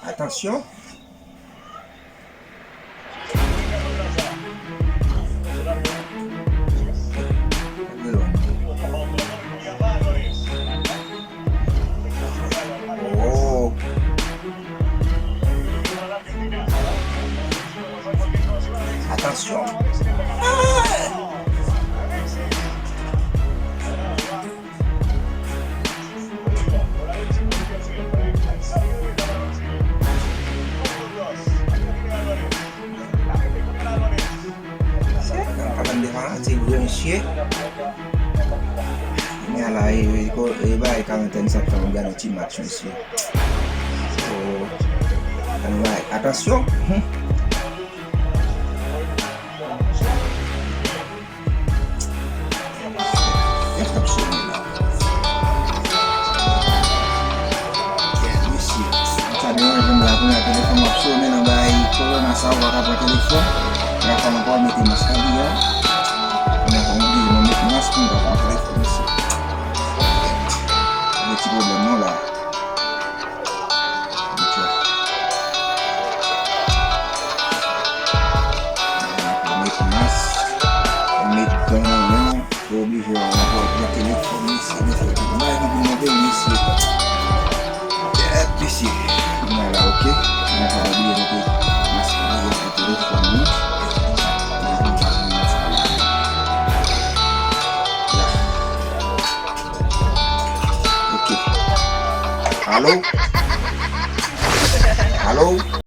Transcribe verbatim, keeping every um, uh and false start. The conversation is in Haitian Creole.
Atansyon. Oh. Atansyon. Ah! Mesye, nan kabann de fanatik vre, mesye. Kounye a la, e, e, e, bagay karantèn sa k fè m gade yon ti match, mesye. So, ann bay, atansyon. Hmm. Yes, ap sone la. Yeah, mesye. Sa deranje m la, kounye a telefòn m ap sone nan bagay korona sa, ou pa ka pran telefòn. Kounye a fò m ankò mete mask la deyò. Kounye a fò m oblije mwen met mask pou m pa pran telefòn, mesye. Gen ti pwoblèm non la. Ok. Ou met mask, ou met gant nan men w, ou oblije wè rapò ak telefòn, mesye, mesye, tout bagay ki pou mande w, mesye. Kèt, mesye. Kounye a la, ok. Kounye a pa oblije mete mask nan men w pou telefòn nou. Kounye a nou pa jwenn sa la. Ya. Ok. Alo? Alo?